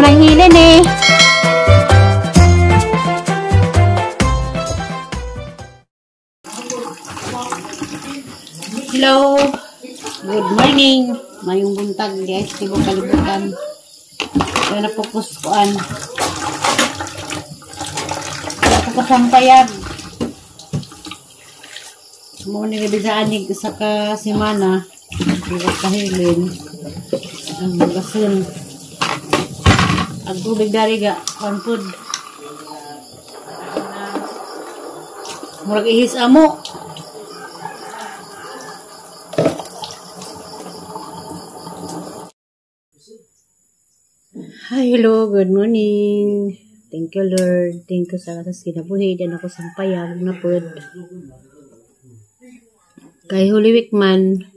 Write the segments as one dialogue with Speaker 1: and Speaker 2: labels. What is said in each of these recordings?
Speaker 1: Lang hilin eh. Hello. Good morning. Mayong buntag guys, tibo kalibutan. Kaya napokus kuan. Napokus ang payag. Mo ni gibisaan sa ka semana. Di kahilin. Ang gasun. Ang tubig dari ga kuan pud. Murag ihis amo. Hi, hello, good morning. Thank you, Lord. Thank you sa katas kinabuhi. Diyan ako sampayag na pod. Kay Holy Week man,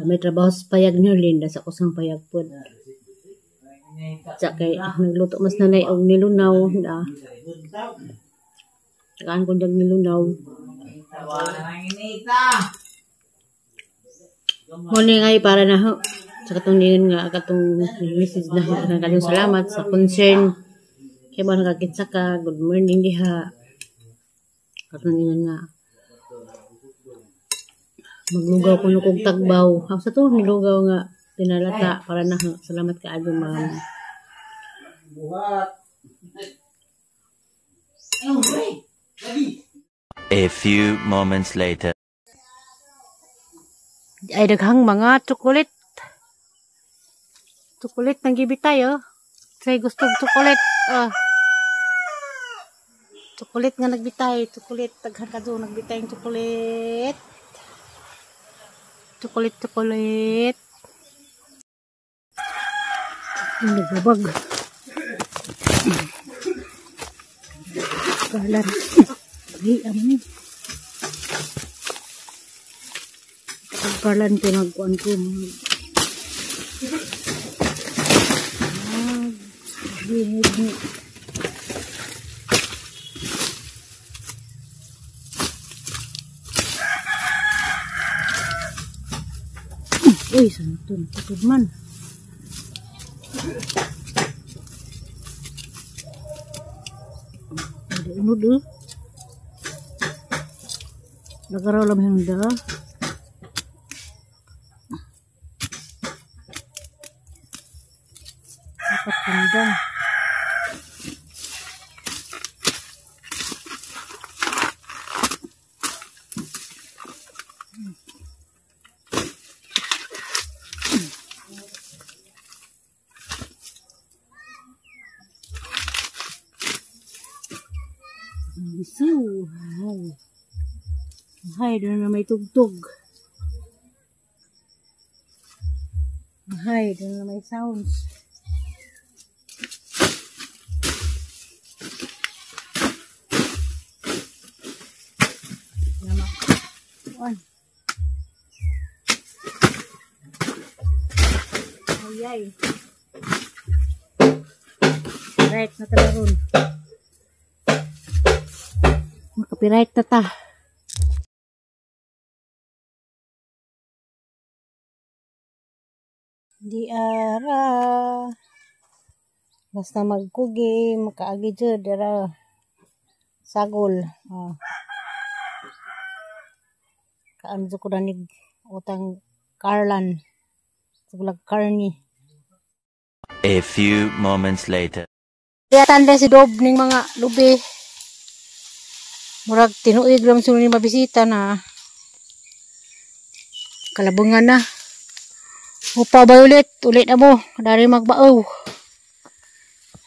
Speaker 1: may trabaho sa payag ni Linda sa kusang payag pod. Sa kay nagluto mas nanay og nilunaw na. Tagaan ko dag nilunaw. Muna ngay para na ho. Sa katong niyon nga katong message na kanyang salamat sa concern. Kaya ba nakakitsa ka, good morning diha. Katong niyon nga maglugaw ko kog tagbaw. Sa to nilugaw nga pinalata para na ho. Salamat kaayo, ma'am.
Speaker 2: A few moments later.
Speaker 1: Ay daghang mga chocolate. Chocolate nang gibitay oh. Say gusto og chocolate. Oh. Chocolate nga nagbitay, chocolate daghan kadto nagbitay ng chocolate. Chocolate, chocolate. Nagbabag. Kalan. Ay, amo. Kalan ko nagkuan ko. Uy, santun, tutod man. Ada unod eh. Nagaraw lang handa. Dapat handa. Bisiw. Hay. Hay, doon na may tugtog. Hay, doon na may sounds. Ay, ay. Right na talaron. Copyright na ta. Di ara. Basta magkugi, makaagi jud dara. Sagol. Oh. Kaan jud ko danig utang Carlan. Sugulag Carney.
Speaker 2: A few moments later.
Speaker 1: Kaya si Dob ning mga lubi. Murag tinuig lang sila ni mabisita na kalabungan na. Upa ba ulit? Ulit na mo. Dari magbao.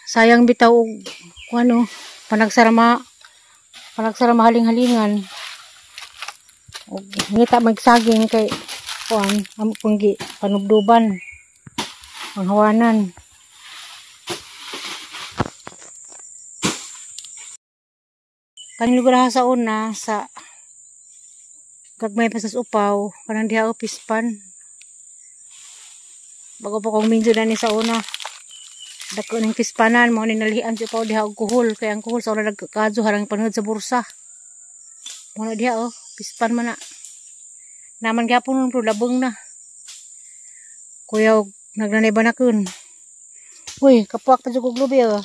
Speaker 1: Sayang bitaw og ano, panagsarama haling-halingan. Og ngita magsaging kay kuan amo panggi panubduban. Panghawanan. Kaning lugar sa una sa gagmay pa sa upaw kanang diha o pispan. Bago pa kong minjo na ni sa una. Dako ning pispanan mo ni nalian sa upaw diha og kuhol kay ang kuhol sa una nagkadyo harang panhud sa bursa. Mo na diha oh pispan man na. Naman gyapon pero labong na. Kuya Nagnanay banakon. Uy, kapuak pa jud og lubi oh.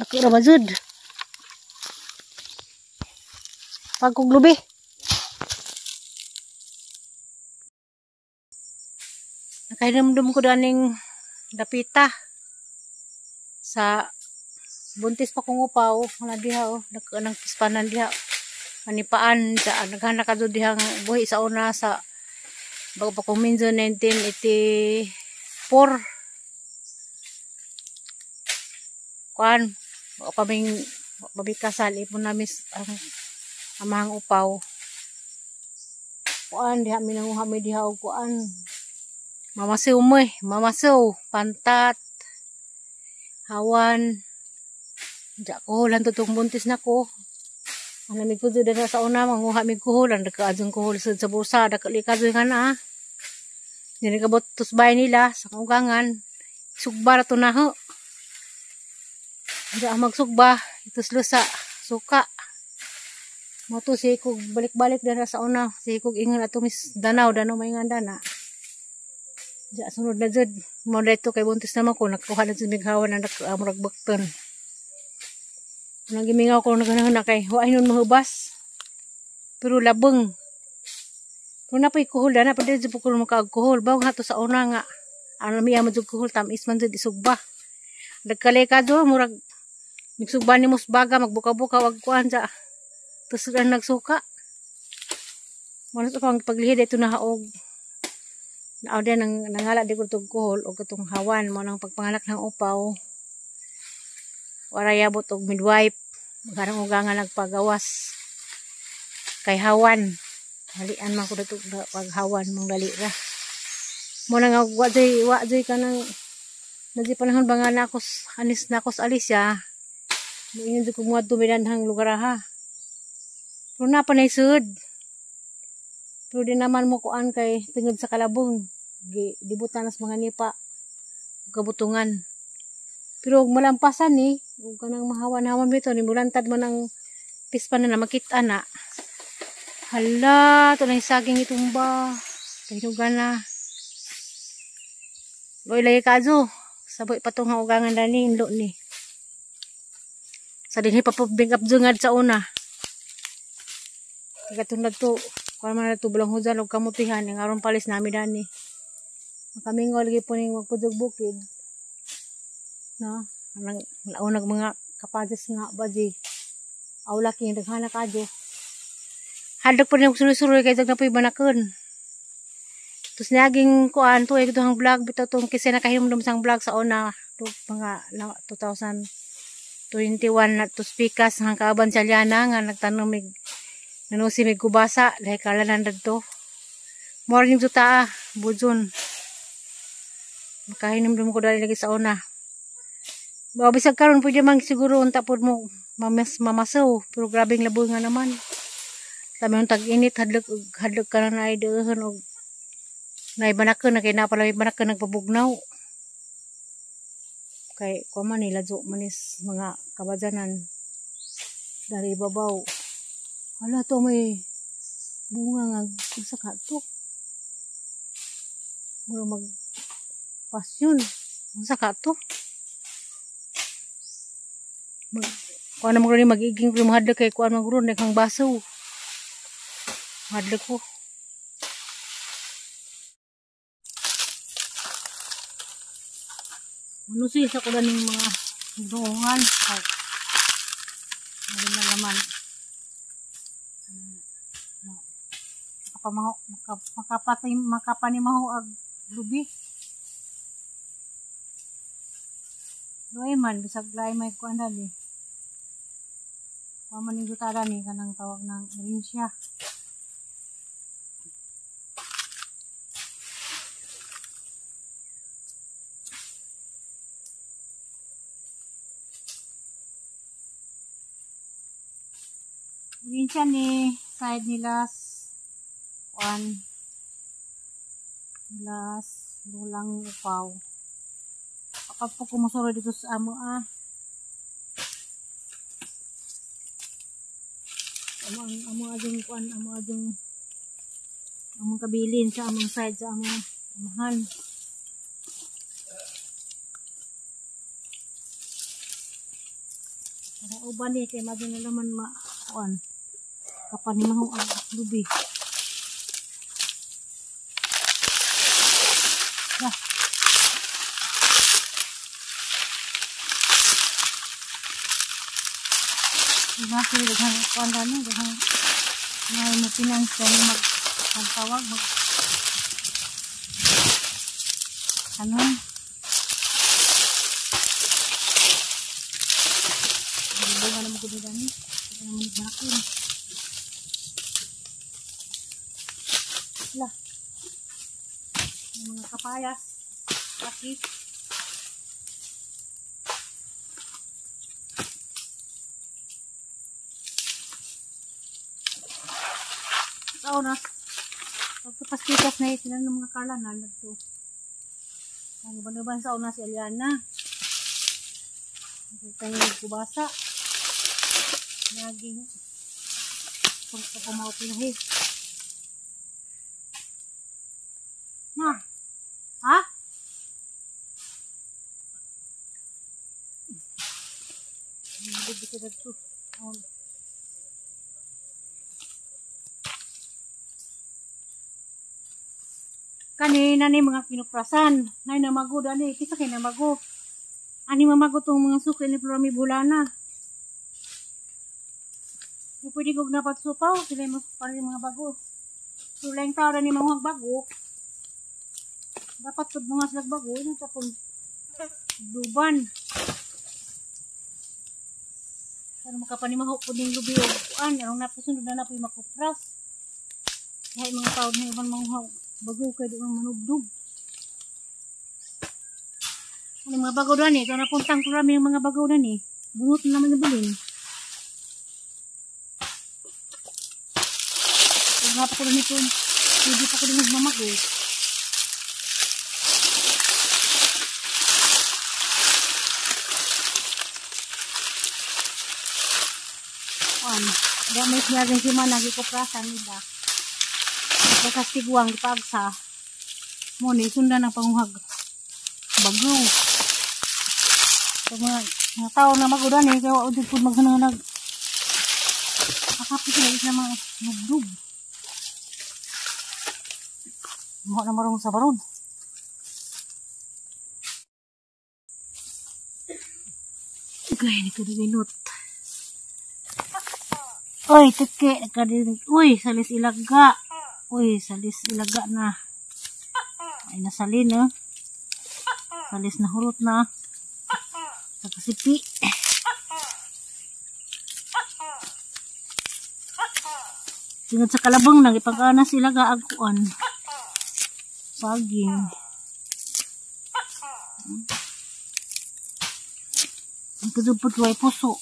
Speaker 1: Dako ra ba jud? Pagkog lubi. Nakahinumdum ko daning dapita sa buntis pa kong upaw na diha oh, nang pispanan diha. Manipaan sa naghanak ka diha buhi sa una sa bago pa kong minzo 1984. Kuan, bago pa ming babikasal ipon namin ang amahang upaw. Kuan diha minanguha mi diha og kuan. Mamasiw mo eh, mamasiw, pantat, hawan. Diya kuhulan to tong buntis na ko. Ano mi kuzo dana sa una manguha mi kuhulan daka adjong kuhul sa bursa daka lika nga na. Dili kabot tusbay nila sa kaugangan. Sugba ra to na ho. Diya magsugba itus lusa suka. Mo to si kog balik-balik dana sa una, si kog ingon ato mis Danaw, Danaw may ingan dana. Diya sunod na jud mo dito kay buntis naman ko nagkuha na jud mig hawan ang murag bakton. Nang gimingaw ko naghanang kay wa nun mahubas. Pero labeng. Kung napay kuhol dana pa dili jud ko makaag kuhol baw hato sa una nga ano miya man jud kuhol tamis man jud isugba. Nagkalay ka do murag migsugba ni mos baga magbuka-buka wag kuan sa tus ang nagsuka. Mo na sa paglihid ito na haog. Naaw din ang nangala di ko tong kuhol og katong hawan mo nang pagpangalak ng upaw. Waray abot og midwife magharang ugangan nagpagawas kay hawan. Halian man ko dito paghawan mong dali ra. Mo nang wa joy kanang nadi panahon ba nga nakos anis nakos Alicia. Moingon jud ko moadto midanhang lugar ha. Pero na panay sud. Pero di naman mo kuan kay tingod sa kalabong. Dibutan nas mga nipa kabutungan. Pero og malampasan ni, ug kanang mahawan-hawan bitaw ni mulantad man ang pispan na makita na. Hala, to na saging itumba. Kahinugan na. Loy lagi kazo. Saboy patong ugangan dani inlo ni. Sa dinhi pa bring up jungad sa una. Katunad to, kuan man na to bulang hujan og kamutihan ning aron palis nami dani. Makamingaw lagi po ning magpudog bukid. No, anang launag mga kapajes nga baji. Awla king daghana kadyo. Hadlok pa rin suroy-suroy kay dag na po'y banakon. Tapos naging kuan to ay ang vlog bitaw tong kasi nakahinumdum sang vlog sa una to mga 2021 na to speakers hang kaaban sa Liana nga nagtanom mig nanusi mig kubasa dahil kalanan dadto. Morning juta bujun. Makahinumdum ko dali lagi sa una. Ba bisag karon pwede man siguro unta pod mo mamasaw pero grabeng laboy nga naman. Tami ang tag-init hadlok hadlok ka na naay deuhon og naay banakon na kay napalay banakon nagpabugnaw. Kay kuan man ni ladyo manis mga kabadyanan dari babaw. Hala to may bunga nga unsa ka to? Mura mag pasyon. Unsa ka to? Mag kuan na magro ni magiging mahadlok kay kuan magro ni kang baso. Hadlok ko. Ano siya sa kulan ng mga doongan. Ay, na laman. Makapanimaho ag lubi. Luay man, bisag laay may kuan dali. Kuan man ning jutara ni kanang tawag ng erinsya. Erinsya ni side nila kuan nilas lulang upaw. Kapag kumusuro dito sa amo ah. Amo ang amo adong kuan, amo adong among kabilin sa among side sa among Amahan. Para uban ni kay magi na laman ma kuan. Kapan ni mahu ang lubi. Dah. Diba sila daghang kuan gani, daghang ngay mo finance gani mag tawag mag ano? Bunga na mo gud gani. Ito naman nagbakon. Lah. Yung mga kapayas. Laki. Sa oras, pagkapastikas na ito ng mga kala na nagto. Ang uban-uban sa una si Eliana. Kita niyo kubasa. Naging pagpapamauti na. Na. Ha? Hindi dito dito. Kanina ni mga kinuprasan. Nay namago dani, kisa kay namago. Ani mamago tong mga suki ni Florami Bulana. Di pwede kog napatsupaw, sila mo para yung mga bago. So laing tao dani mga bago. Dapat pud mga sila bago, ino ta pun duban. Para makapanimaho pud ning lubi og kuan, arong napasunod na na puy makupras. Lahi mga tao ni uban mga bago kay di man manubdub. Ano mga bago dani? Ito napuntang kurami yung mga bago dani. Bunot na naman yung bulin. Pag nga pa ko nito, hindi pa ko din magmamago. Gamit niya rin si Managi ko prasan nila. Basta tiguang ipagsa. Mo ni sundan ang panguhag bago. So, mga tao na magudan eh, kaya wala po maghanag. Akapit sila isa mga nugdug. Mo na marong sa baron. Gaya ni kadinot. Oy, teke, kadinot. Uy, salis ilaga. Uy, salis ilaga na. Ay, nasalin eh. Salis na hurot na. Sa kasipi. Tingad sa kalabang nang ipag-ana sila gaagkuan. Saging. Ang kazupot way puso.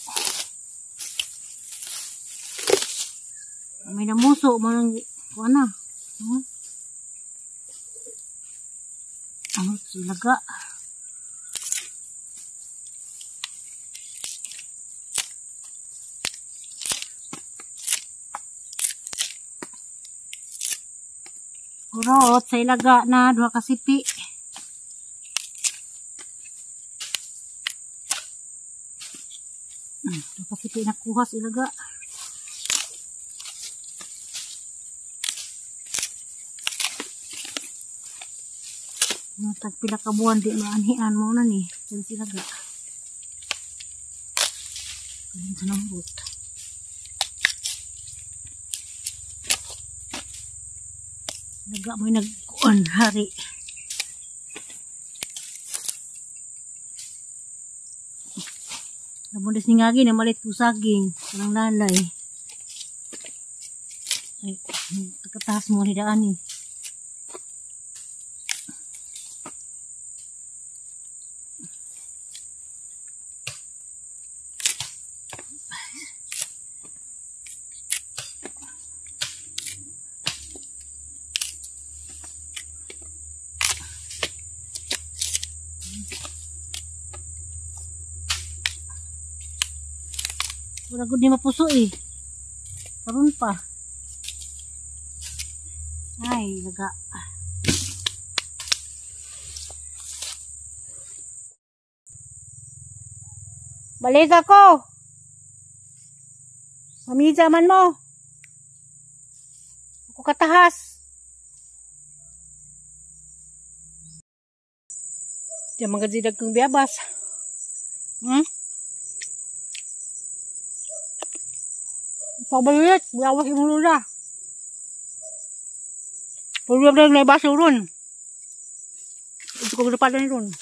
Speaker 1: May namuso, manang kuan na. Ano silaga? Kurot sa ilaga na duha ka sipi. Duha ka sipi nakuha sa ilaga. Tagpila ka buwan di maanhian mo na ni. Sa ilaga. Ganyan sa namrot. Laga mo'y nagkuan hari. Nabundas ni ngagi na malit po saging. Walang lalay. Ay, takataas mo ni daan eh. Wala gud ni mapuso eh. Karon pa. Ay, laga. Balik ako. Mamidya man mo. Ako katahas. Diyan mga zidag kong biyabas. Pabalit, biyawas imong lula. Puro na may baso ron. Ito ko lupadan ron.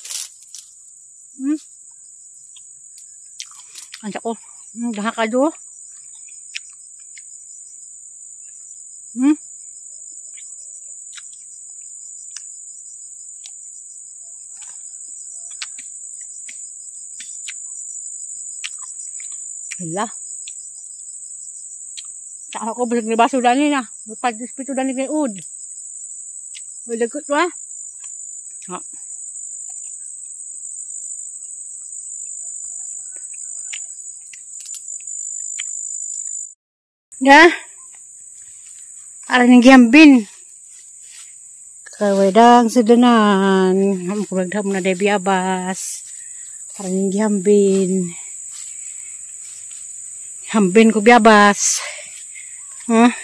Speaker 1: Ansa ko. Daha ka do. Hala. Saka ko bisag ni baso dani na. Pag-dispito dani kay ud. Wala ko ah. Ha. Ya. Ara ning gihambin. Kawedang sedenan. Kurang dam na debi abas. Ara ning gihambin. Hambin ko biyabas. Huh?